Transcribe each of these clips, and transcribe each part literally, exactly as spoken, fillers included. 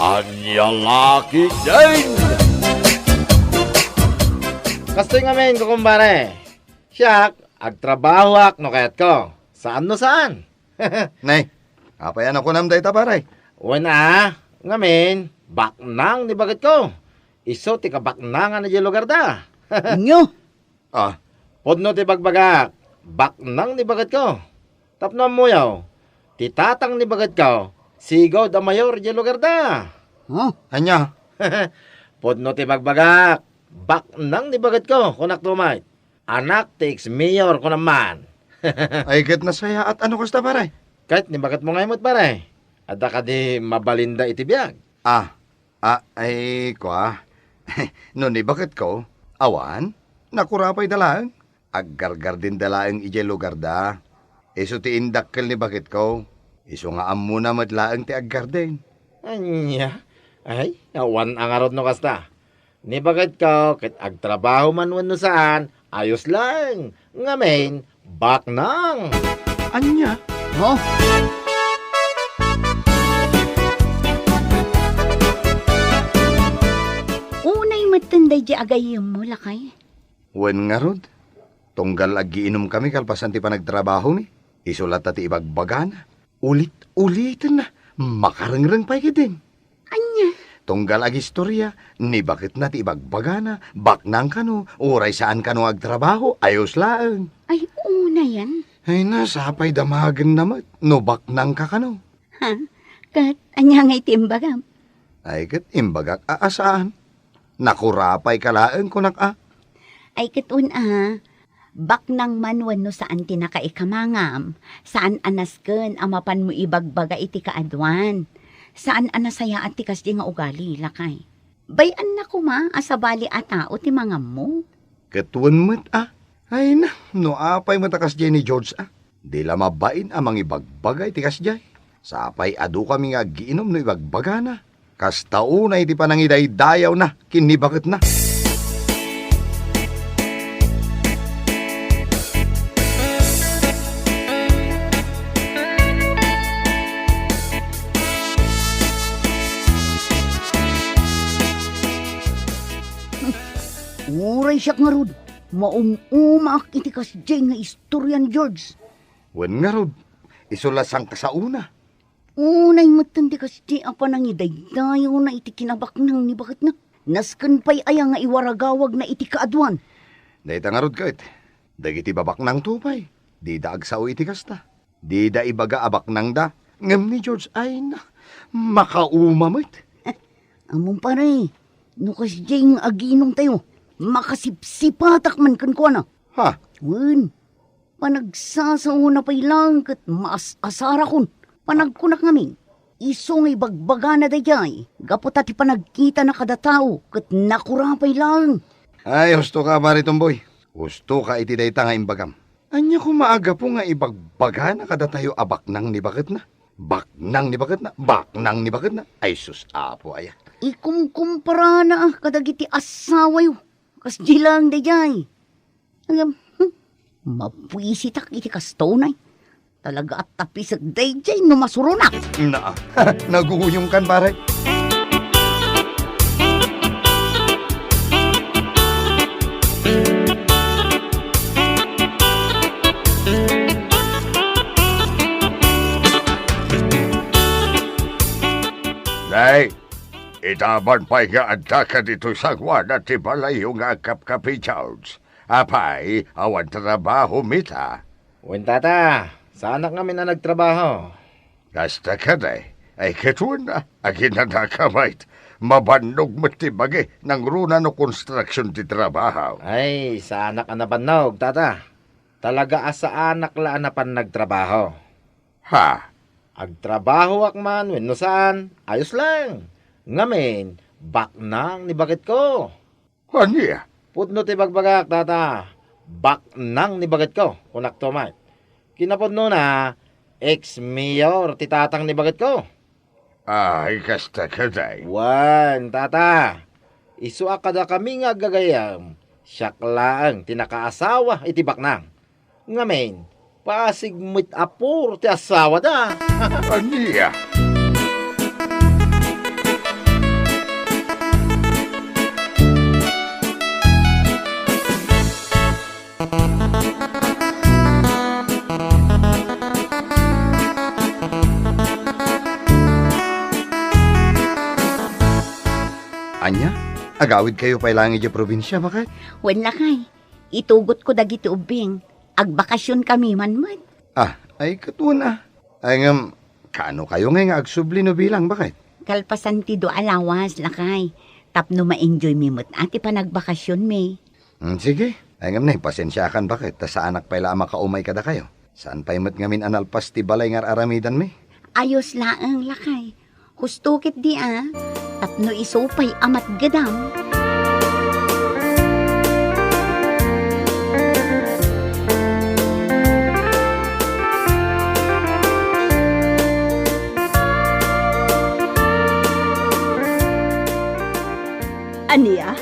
Ania la ketdin? Kastoy ngamin, kukumpare. Siak, agtrabahoak no kayatko. Saan no saan. Nay, apay a nakunam dayta, pare? Wen a, ngamin, baknang ni baketko. Isu ti kabaknangan idiay lugarda. Inyo? Ah. Pudno ti bagbagak, baknang ni baketko. Tapno ammoyo, ti tatang ni baketko, sigud a mayor idiay lugarda. Huh? Ania? Pudno ti bagbagak, baknang ni baketko, kunak to met. Anak ti ex-mayor, kunam man. Ay, ket nasayaat a no kasta, pare. Ket ni baketmo ngay met, pare. Adda kadi mabalinda iti biag? Ah, ah, ay, kua. No ni baketko, awan. Nakurapayda laeng. Aggargardenda laeng idiay lugarda. Isu ti indakkel ni baketko. Isu nga ammona met laeng ti aggarden. Ania? Ay, awan a ngarud no kasta. Ni baketko ket agtrabaho man wenno saan, ayos laeng. Ngamin, baknang. Ania? Huh? Unay metten daydi agayemmo, lakay. Wen ngarud, tunggal aggiinumkami kalpasan ti panagtrabahomi, isu latta ti ibagbagana. Ulit-ulitenna, makarengreng pay ketdin. Ania? Tunggal agistoria, ni baketna ti ibagbagana, baknang kano, uray saan kano agtrabaho, ayos laeng. Ay, unayen. Ay, nasapay damagenna met, no baknang ka kano. Ha? Ket ania ngay ti imbagam? Ay, ket imbagak a, a saan. Nakurapay ka laeng, kunak a. Ay, ket wen a, baknang man wenno saan ti nakaikamangam, saan a nasken a mapanmo ibagbaga iti kaaduan. Saan a nasayaat ti kasdi nga ugali, lakay. Bay-anna koma a sabali a tao ti mangammo. Ket wen met a. Ay na, no apay met a kasdiay ni George a. Di la mabain a mangibagbaga iti kasdiay. Sapay adu kami nga aggiinum no ibagbagana. Kasta unay ti panangidaydayawna ken ni baketna. Uray siak ngarud, maum-umaak iti kasdiay nga istorya ni George. Wen ngarud, isu la sangkasaona. Unay metten ti kasdi a panangidaydayawna iti kinabaknang ni baketna. Nasken pay aya nga iwaragawagna iti kaaduan? Dayta ngarud ket, dagiti babaknangto pay, dida agsao iti kasta. Dida ibaga a baknangda, ngem ni George, ay na, makauma met. Eh, ammom pare, no kasdiay nga aginumtayo, makasipsipatak man kenkuana. Ha? Wen, panagsasaona pay laeng ket maas-asarakon. Panagkunak ngamin, isu nga ibagbagana daydiay, gapu ta ti panagkitana kada tao ket nakurapay laeng. Ay, husto ka, Pare Tomboy. Husto ka iti dayta nga imbagam. Ania koma a gapu nga ibagbagana kadatayo a baknang ni baketna? Baknang ni baketna? Baknang ni baketna? Ay sus, Apo aya. Ikumkumparana kadagiti asawayo. Kasdi laeng daydiay. Ngem, hmm, mabuisitak iti kasta unay. Talaga a tapisek daydiay no masuronak. Naa. Naguyongkan, pare. Nay, ita man pay nga addaka ditoy sangoanan ti balayyo nga agkapkapi, George. Apay, awan trabaho, mita? Wen, tata, saanak ngamin a nagtrabaho. Kasta kadi, ay ket wen a, aginanaka met. Mabannog met ti bagi, nangruna no construction ti trabaho. Ay, saanak a nabannog, tata. Talaga a saanak la a napan nagtrabaho. Ha? Agtrabahoak man wenno saan, ayos lang. Ngamin, baknang ni baketko. Ania? Pudno ti bagbagak, tata. Baknang ni baketko, kunak to met. Kinapudnona, ex-mayor ti tatang ni baketko. Ay, kasta kadi. Wen, tata. Isu a kadakami nga aggagayam, siak laeng ti nakaasawa iti baknang. Ngamin, pasig met a puro ti asawada. Ania? Ania? Agawidkayo pay laeng idiay probinsia, baket? Wen, lakay. Itugotko dagiti ubbing. Agbakasionkami man met. Ah, ay, ket wen a. Ay, ngem, kaano kayo ngay nga agsubli no bilang, baket? Kalpasan ti dua a lawas, lakay. Tapno ma-enjoymi met a ti panagbakasionmi. Hmm, sige. Ay, ngem, nay, pasensiakan, baket, ta saanak pay la a makaumay kadakayo. Saan pay met ngamin a nalpas ti balay nga ar-aramidanmi? Ayos laeng, lakay. Husto ketdi a, tapno isu pay a matgedam. Ania?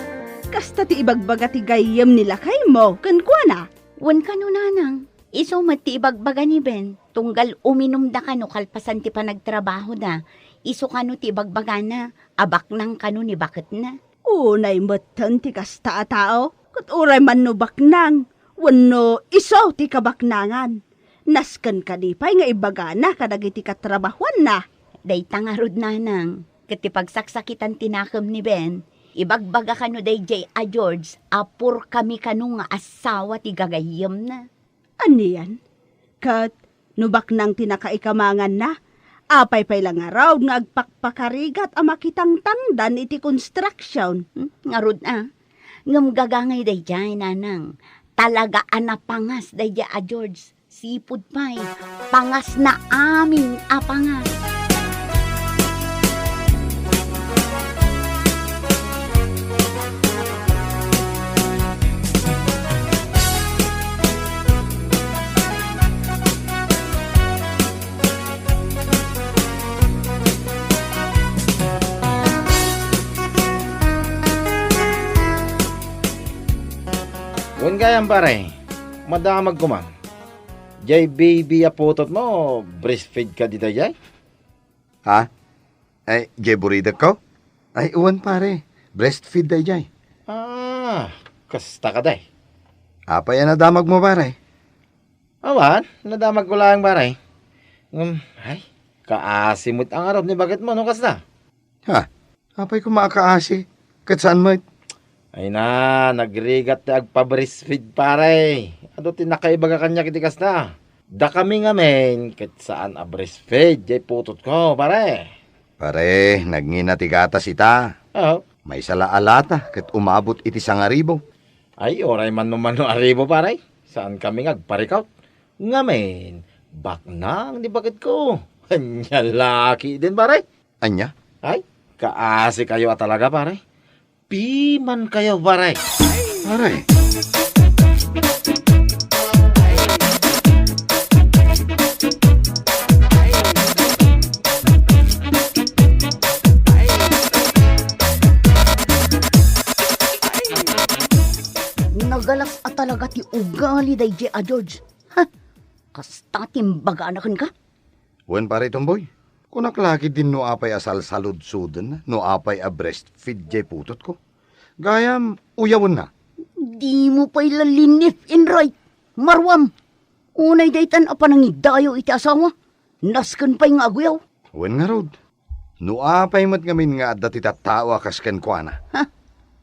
Kasta ti ibagbaga ti gayyem ni lakaymo kenkuana? Wen kano, nanang. Isu met ti ibagbaga ni Ben, tunggal uminumda kano kalpasan ti panagtrabahoda. Isu kano ti ibagbagana, a baknang kano ni baketna. Unay metten ti kasta a tao, ket uray man no baknang, wenno isu ti kabaknangan. Nasken kadi pay nga ibagana kadagiti katrabahoanna. Dayta ngarud, nanang, ket ti pagsaksakitan ti nakem ni Ben, ibagbaga kano daydiay a George a purkami kano nga asawa ti gagayyemna. Anian? Ket no baknang ti nakaikamanganna, apay pay la ngarud nga agpakpakarigat a makitangtangdan iti construction? Hmm, ngarud a. Ngem gagangay daydiay, nanang. Talaga a napangas daydiay a George. Sipud pay, pangasna amin a pangas. Wen gayam, pare, madamagko man. Jay baby a putotmo, breastfeed kadi dayjay? Ha? Ay, jay buridekko? Ay, wen, pare. Breastfeed dayjay. Ah, kasta kadi. Apay a nadamagmo, pare? Awan, nadamagko laeng, pare. Ngem, ay, kaasi met a ngarud ni baketmo no kasta. Ha? Apay koma a kaasi? Ket saan met? Ay na, nagrigat ti agpa-breastfeed, pare. Adu ti nakaibaga kaniak iti kasta. Dakami ngamin, ket saan a breastfeed jay putotko, pare. Pare, nagngina ti gatas ita. Oo. Maysa la a lata ket umabot iti sangaribu. Ay, uray man no mano aribu, pare. Saan kami nga agparikaw. Ngamin, baknang ni baketko. Ania la ketdin, pare? Ania? Ay, kaasi kayo a talaga, pare. Piman kayo, pare. Pare. Nagalas a talaga ti ugali dayjay a George. Ha? Kasta ti imbagana kenka? Wen, pare Tomboy, kunak la ketdin no apay a salsaludsoden, no apay a breastfeed jay putotko. Gayam, uyawenna. Dimo pay la linif in right, maruam. Unay daytan a panangidayo iti asawa, nasken pay nga aguyaw. Wen ngarud, no apay met ngamin nga adda ti tattao a kas kenkuana. Ha?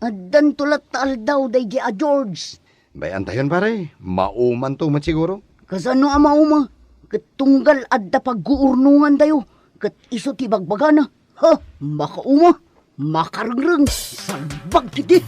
Addanto latta aldaw dayjay a George. Bay-antayon, pare. Maumanto met siguro. Kasano a mauma? Ket tunggal adda pagguurnongantayo, ket isu ti bagbagana. Ha? Makauma, makarengreng, salbag ketdi.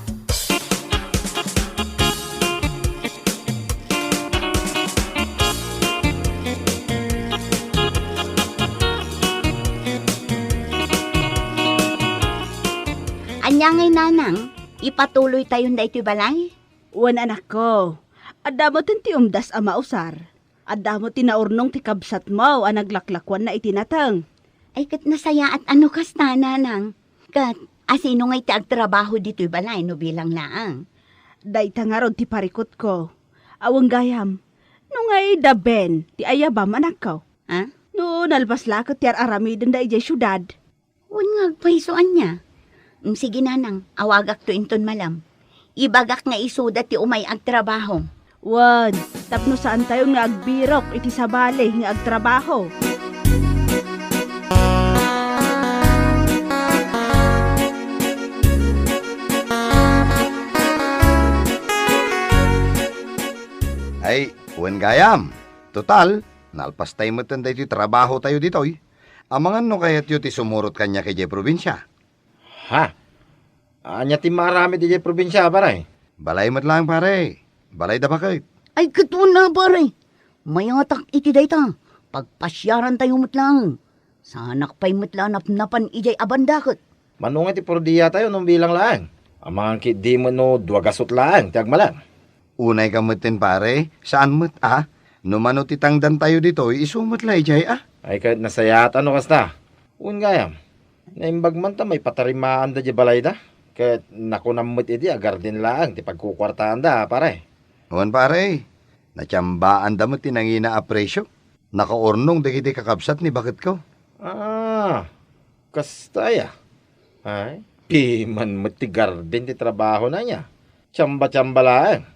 Ania ngay, nanang? Ipatuloytayon daytoy balay? Wen, anakko, adda metten ti umdas a mausar. Adda met ti naurnong ti kabsatmo a naglaklakuanna iti nateng. Ay, ket nasayaat a no kasta, nanang. Ket asino ngay ti agtrabaho ditoy balay no bilang laeng? Dayta ngarud ti parikutko. Awan gayam, no ngay da Ben ti ayabam, anakko? Ha? No nalpas la ket ti ar-aramidenda idiay siudad. Wen nga agpayso ania? Mm, sige, nanang, awagakto inton malam. Ibagak nga isuda ti umay agtrabaho. Wen, tapno saantayon nga agbirok iti sabali nga agtrabaho. Wen gayam, total, nalpastay metten daytoy trabahotayo ditoy. Amangan no kayatyo ti sumurot kaniak idiay probinsia. Ha? Ania ti maaramid idiay probinsia, pare? Balay met laeng, pare. Balay da baket. Ay, ket wen a, pare. Mayatak iti dayta. Pagpasiarantayo met laeng. Saanak pay met la a napnapan idiay a banda ket. Mano nga ti purdiatayo no bilang laeng? Amangan ketdi met no dua gasut laeng ti agmalem. Unay ka metten, pare, saan met a? No mano ti tangdantayo ditoy, isu met la idiay a? Ay, ket nasayaat no kasta. Wen gayam, naimbag man ta maipatarimaanda diay balayda. Ket nakunam met idi a garden laeng ti pagkukuartaanda, pare. Wen, pare, natiambaanda met ti nangina a presio. Nakaurnong dagiti kakabsat ni baketko. Ah, kasta aya? Ay, piman met ti garden ti trabahona ania? Tiamba-tiamba laeng.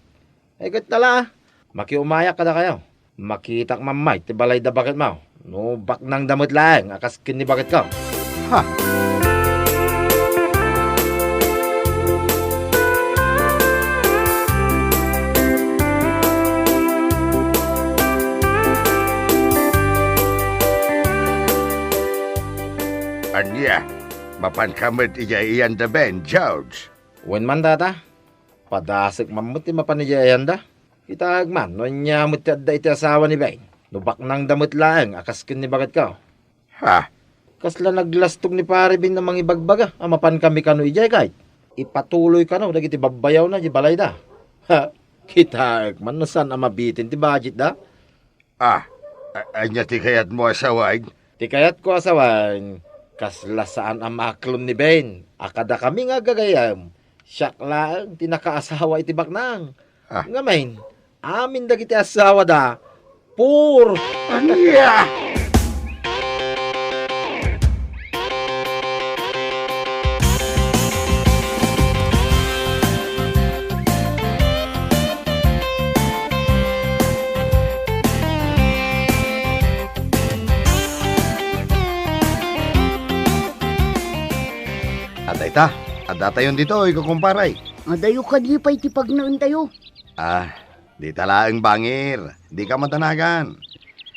Ay, ket tala, makiumayak kadakayo. Makitak mammay ti balay da baketmo. No baknangda met laeng a kas ken ni baketko. Ha? Ania? Mapanka met idiay iyanda, Ben, George? Wen man, Tata. Padasek man met ti mapan idiay iyanda. Kitaek man no ania met ti adda iti asawa ni Ben. No baknangda met laeng a kas ken ni baketko. Ha? Kasla naglastog ni Pare Ben a mangibagbaga a mapankami kano idiay, ket ipatuloy kano dagiti babbayawna idiay balayda. Ha? Kitaek man no saan a mabitin ti budgetda. Ah, a-, ania ti kayatmo a sawen? Ti kayatko a sawen, kasla saan a maaklon ni Ben a kadakami nga aggagayyem, siak laeng ti nakaasawa iti baknang. Ah. Ngamin, amin dagiti asawada, pur. Ania? Adda ita, addatayon ditoy, kukumpare. Adayo kadi pay ti pagnaentayo. Ah, dita laeng bangir, dika madanagan.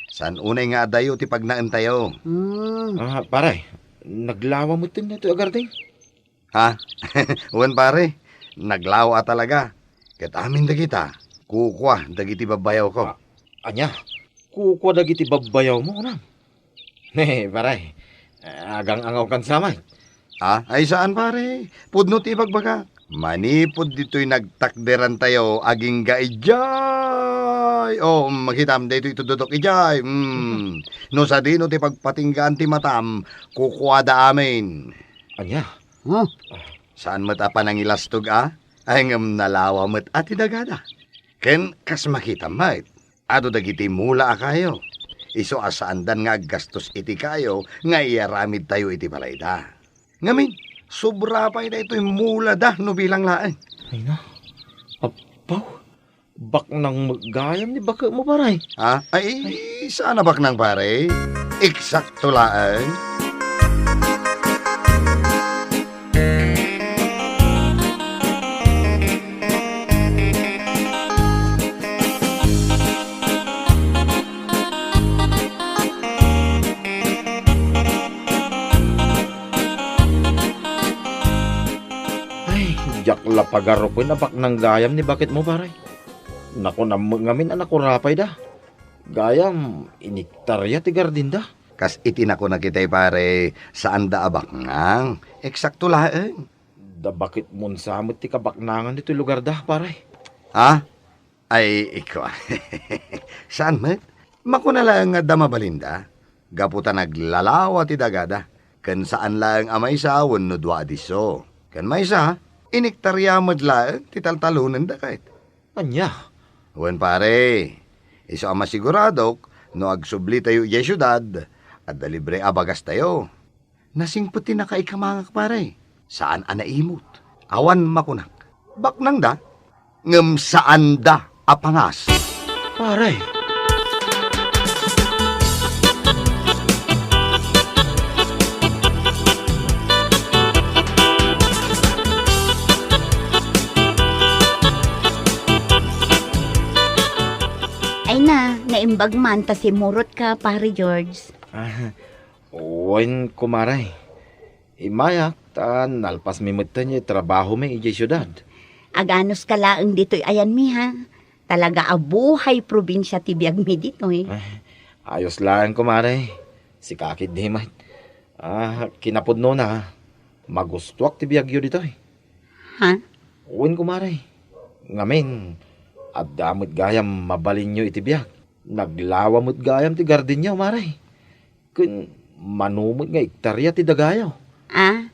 Saan unay nga adayo ti pagnaentayo. Hmm. Ah, pare, naglawa metten daytoy a garden? Ha? Wen, pare, naglawa a talaga. Ket amin dagita, kukua dagiti babbayawko. Ah, ania? Kukua dagiti babbayawmo, kunam? Ne, pare, agang-angawkan sa met. Ah, ay saan, pare. Pudno ti ibagbagak. Manipud ditoy nagtakderantayo, agingga idiay. Oh, makitam daytoy itudodok idiay. Hmm. No sadino ti pagpatinggaan ti matam, kukuada amin. Ania? Huh? Saan met a panangilastog a? Ay, ngem nalawa met a ti dagada. Ken kas makitam met, adu dagiti mula a kayo. Isu a saandan nga aggastos iti kayo nga iyaramidtayo iti balayda. Ngamin, sobra pay daytoy mulada no bilang laeng. Ay na, apaw, baknang met gayam ni baketmo, pare. Ha? Ay, saan a baknang, pare. Eksakto laeng. Ay, diak la pagarupen a baknang gayam ni baketmo, pare. Nakunam met ngamin a nakurapayda. Gayam, iniktarya ti gardinda. Kas iti nakunak itay, pare, saanda a baknang. Eksakto laeng. Da baketmon sa met ti kabaknangan ditoy lugarda, pare. Ha? Ay, ikua. Saan met? Makuna laeng nga adda mabalinda. Gapu ta naglalawa ti dagada. Ken saan laeng a maysa wenno dua a disso. Ken maysa, iniktarya met laeng ti taltalonenda ket. Ania? Wen, pare, isu a masiguradok, no agsublitayo idiay siudad, adda libre a bagastayo. Nasingpet ti nakaikamangak, pare. Saan a naimut. Awan makunak. Baknangda, ngem saanda a pangas. Pare. Ay Imbag man ta simmurotka, Pare George. Ah, wen, kumare. Immayak ta nalpasmi metten ti trabahomi idiay siudad. Aganuska laeng ditoy ayanmi, ha? Talaga a buhay probinsia ti biagmi ditoy. Ah, ayos laeng, kumare. Sika ketdi met. Ah, kinapudnona, magustuak ti biagyo ditoy. Ha? Wen, kumare. Ngamin, adda met gayam mabalinyo iti biag. Naglawa met gayam ti gardenyo, mare. Ken mano met nga ektaria ti dagayo. Ah?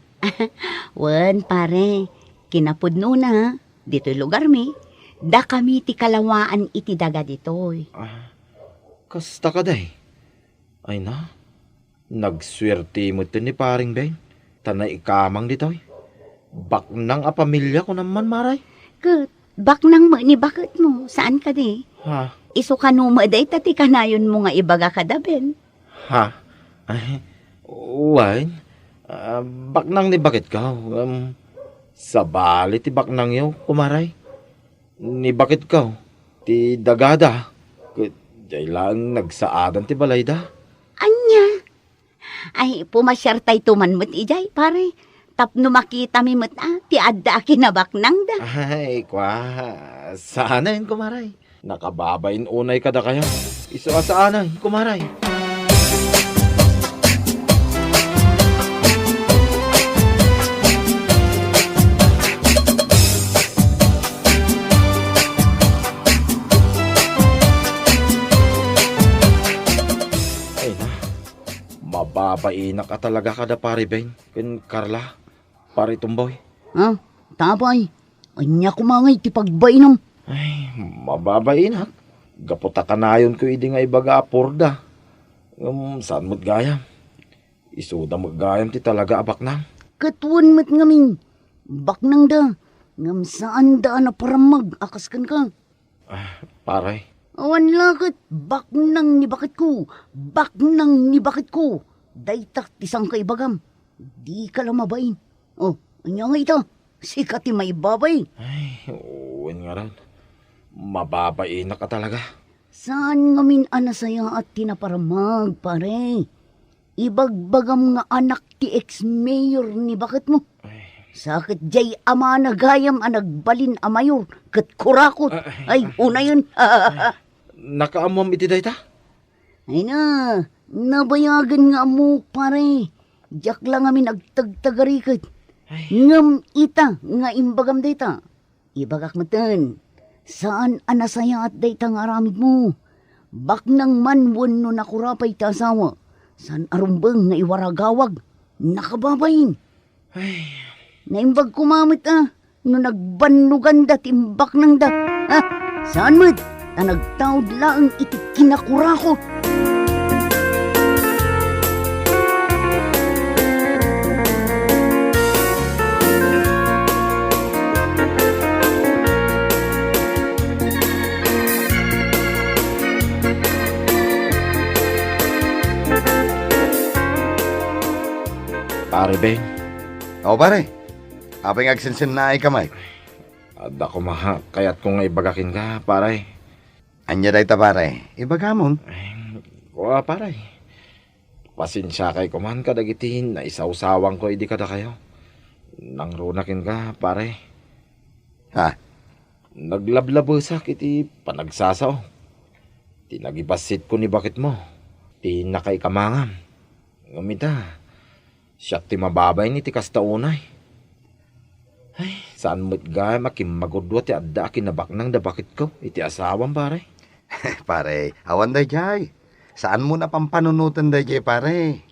Wen, pare. Kinapudnona, ditoy lugarmi, dakami ti kalawaan iti daga ditoy. Ah, kasta kadi? Ay na, nagsuerte met ni Pareng Ben, ta naikamang ditoy. Baknang a pamilia, kunam man, mare? Ket baknang met ni baketmo, saan kadi? Ha? Isu kano met dayta ti kanayonmo nga ibaga kada Ben? Ha? Ay, wen, ah, baknang ni baketko. Um, sabali ti baknangyo, kumare. Ni baketko, ti dagada, ket diay laeng nagsaadan ti balayda. Ania? Ay, pumasiartayto man met idiay, pare. Tapno makitami met, ah, ti adda a kinabaknangda. Ay, kua, saanen, kumare. Nakababain unay kadakayo. Isu a saanen, kumare. Ay na, mababainak a talaga kada Pare Ben ken Carla, Pare Tumboy. Ah, tapay, ania koma ngay ti pagbainam? Ay, mababainak. Gapu ta kanayonko idi nga ibaga a purda. Ngem saan met gayam. Isuda met gayam ti talaga a baknang. Ket wen met ngamin, baknangda, ngem saanda a naparammag a kas kenka. Ah, pare. Awan la ket baknang ni baketko, baknang ni baketko. Dayta ti sangka ibagam. Dika la mabain. Oh, ania nga ita? Sika ti maibabain. Ay, wen ngarud. Mababainak a talaga. Saan ngamin a nasayaat ti naparammag, pare. Ibagbagam nga anak ti ex-mayor ni baketmo. Ay. Sa ket diay amana gayam a nagbalin a mayor ket kurakot. Ah, ay, ay, ah, unayen. Ay, nakaammoam iti dayta? Ay na, nabayagen nga ammok, pare. Diak la ngamin agtagtagariket. Ay. Ngem ita nga imbagam dayta. Ibagak metten, saan a nasayaat dayta nga aramidmo. Baknang man wenno nakurapay ti asawa, saan a rumbeng nga iwaragawag, nakababain. Ay. Naimbag koma met a no nagbannoganda ti imbaknangda. Ha? Saan met? Ta nagtaud laeng iti kinakurakot. Pare Ben. O, pare. Apay nga agsensennaayka met? Adda koma kayatko nga ibaga kenka, pare. Ania dayta, pare? Ibagamon. Ay, kua, pare. Pasensiakay koman kadagiti naisawsawangko idi kadakayo. Nangruna kenka, pare. Ha? Naglablabesak iti panagsasao. Ti nagibassitko ni baketmo, ti nakaikamangam. Ngem ita, siak ti mababain iti kasta unay. Ay, saan met gayam a kimmagudua ti adda a kinabaknang da baketko iti asawam, pare. Pare, awan daydiay. Saanmo a pampanunoten daydiay, pare.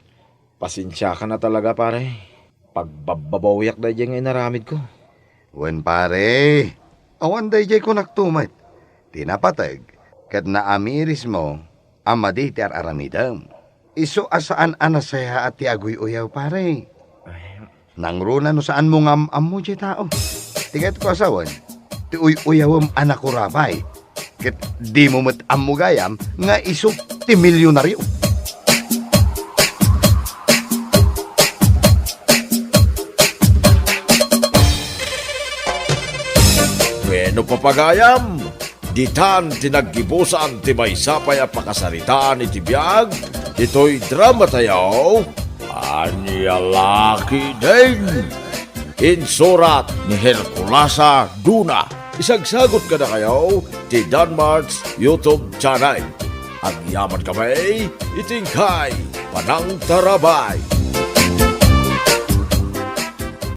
Pasensiakan a talaga, pare. Pagbabbabawiak daydiay nga inaramidko. Wen, pare. Awan daydiay kunakto met. Ti napateg, ket naamirismo a madi ti ar-aramidem. Isu a saan a nasayaat ti aguy-uyaw, pare. Ay. Nangruna no saanmo nga am-ammo diay tao. Ti kayatko a sawen, ti uy-uyawem a nakurapay. Ket dimo met ammo gayam nga isu ti milionario. Bueno, papagayam, Ditan ti naggibusan ti maysa pay a pakasaritaan iti biag, ditoy dramatayo, Ania La Ketdin. Insurat ni Herculasa Duna. Isagsagut kadakayo ti Danmart's YouTube channel. Agyaman kami iti inkay panangtarabay.